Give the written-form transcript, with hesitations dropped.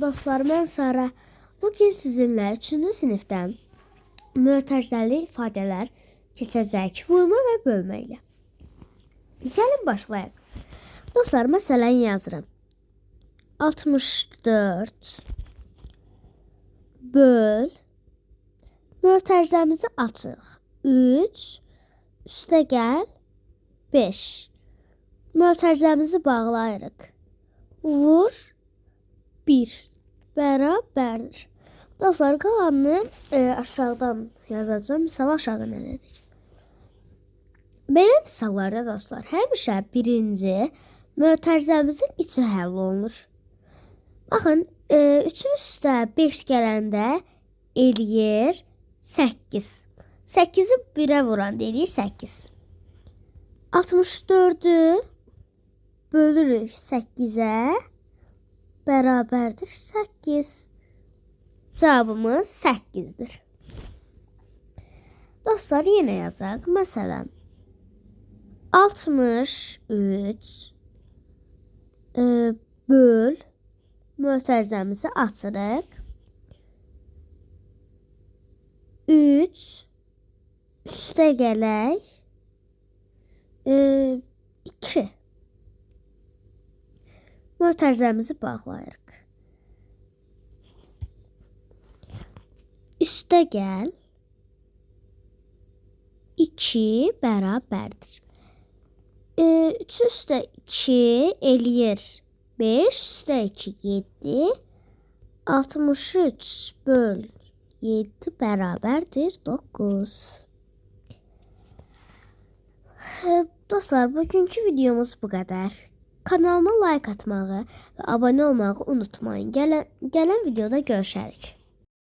Dostlar, mən Sara. Bugün sizinlə 3-cü sinifdən mötərizəli ifadələr keçəcək vurma və bölmə ilə. Gəlin başlayaq. Dostlar, məsələn yazıram. 64 böl mötərizəmizi açırıq. 3 üstə gəl 5. Mötərizəmizi bağlayırıq. Vur 1 bərabərdir. Dostlar, qalanını aşağıdan yazacağım. Misal aşağıdan elədik. Belə misallarda dostlar, həmişə birinci mötərizəmizin içi həll olunur. Baxın, 3-ün üstə 5 gələndə eləyir 8. 8-i 1-ə vuranda eləyir 8. 64-ü bölürük 8-ə bərabərdir 8. Cavabımız 8-dir. Dostlar, yenə yazaq. Məsələn, 63 böl mötərizəmizi açırıq. 3 üstə gələk 2. Mötərizəmizi bağlayırıq. Üstə gəl 2 bərabərdir. 3 üstə 2 eləyir 5, üstə 2 7, 63 böl 7 bərabərdir 9. Dostlar, bugünkü videomuz bu qədər. Kanalıma like atmağı və abunə olmağı unutmayın. Gələn videoda görüşərik.